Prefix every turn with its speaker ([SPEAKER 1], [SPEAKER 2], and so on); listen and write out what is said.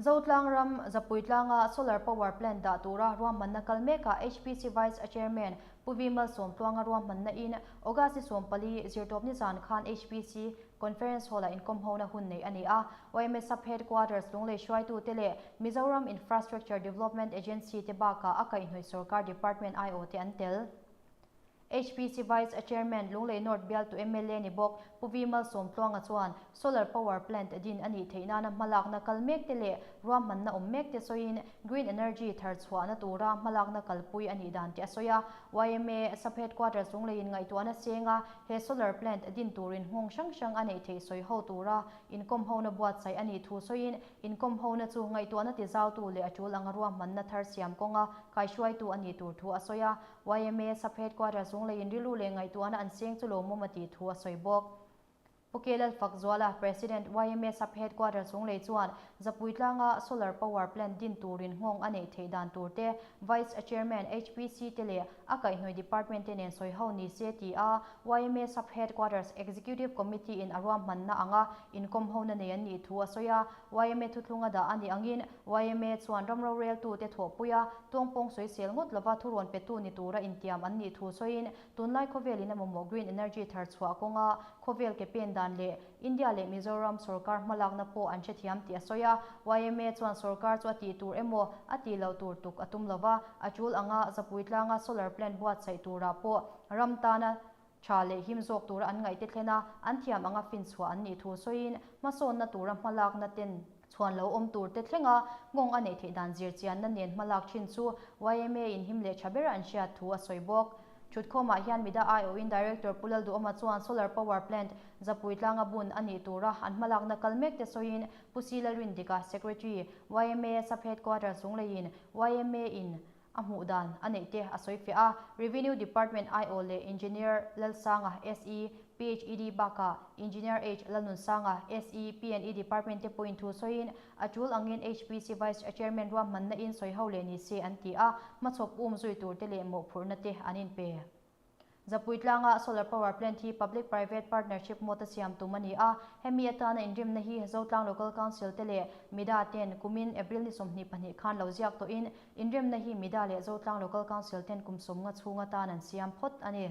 [SPEAKER 1] Zotlang ram Zapuitlanga Solar Power Plant dah tura ruahmanna kal mekah HPC Vice Chairman Pu Vi Malsawmtluanga ruahmanna in August ni 14 zirtawp nizan khan HPC Conference Hall-ah inkawmhona hun neih a ni a. YMA Sub Headquarters Lunglei hruaitute leh Mizoram Infrastructure Development Agency te bakah a kaihhnawih sorkar department aiawh te an tel. HPC Vice Chairman, Lunglei North bialtu mla ni bawk Pu Vi Malsawmtluanga chuan Solar Power Plant din a nih theih nana hmalakna kal mek te leh ruahmanna awm mek te sawiin Green Energy thar chhuahna tura hmalakna kalpui a nih dan te a sawi a. Yma Sub Headquarters Lungleiin ngaihtuahna senga he Solar Plant din turin nghawng hrang hrang a neih theih sawi ho tura inkawmhona buatsaih a nih thu sawiin Inkawmhona chu ngaihtuahna tizautu leh a tul anga ruahmanna thar siam kawnga kaihruaitu a nih tur thu a sawi a. Yma Sub Headquarters chungleiin rilru leh ngaihtuahna an seng chu lawmawm a tih thu a sawi bawk. Pu Kelal Fakzuala, President, yma Sub Headquarters chunglei chuan Zapuitlanga Solar Power Plant din turin nghawng a neih theih dan tur te, Vice Chairman, HPC te leh a kaihhnawih Department te nen sawi ho ni se ti a yma Sub Headquarters Executive Committee in a ruahmanna anga inkawmhona nei an nih thu a sawi a. Yma thuthlunga dah a nih angin yma chuan ram roreltute thawhpuia tawngpawng sawisel ngawt lova thurawn petu ni tura intiam an nih thu sawiin tunlai khawvelin a mamawh green energy thar chhuah kawnga khawvel ke pen dan leh India leh Mizoram sorkar hmalakna pawh an hrethiam tih a sawi a. Yma chuan sorkar chu a tih tur emaw a tih loh tur tuk a tum lova, a tul anga Zapuitlanga solar plant buatsaih turah pawh ram tana Tha leh him zawk tura an ngaihte thlen a, an thiam anga finchhuah an nih thu sawiin hmasawnna tura hmalakna ten chhuan lo awm tur te thlenga nghawng a neih theih dan zir chianna nen hmalak thin chu yma in him leh tha ber an hriat thu a sawi bawk. Thutkhawmah hian Mida aiawhin Director Pu Lalduhawma chuan Solar Power Plant Zapuitlanga bun a nih tura an hmalakna kal mek te sawiin Pu Si Lalrindika, Secretary, yma Sub Headquarters chungleiin yma in a hmuh dan a neih te a sawi fiah a. Revenue Department aiawh leh Engineer Lalsanga, SE, PHED bakah Engineer H Lalnunsanga, SE, PNE Department te pawhin thu sawiin a tul angin HPC Vice Chairman ruahmanna in sawi ho leh ni se an ti a, hmachhawp um zui tur te leh mawhphurhna te an inpe. Zapuitlanga Solar Power Plant hi Public Private Partnership mawta siam tum a ni a, hemi atana inrimna hi Zotlang Local Council te leh MIDA ten kumin April ni 22 khan lo ziak tawhin inremna hi MIDA leh Zotlang Local Council ten kum 50 tan an siam phawt a ni.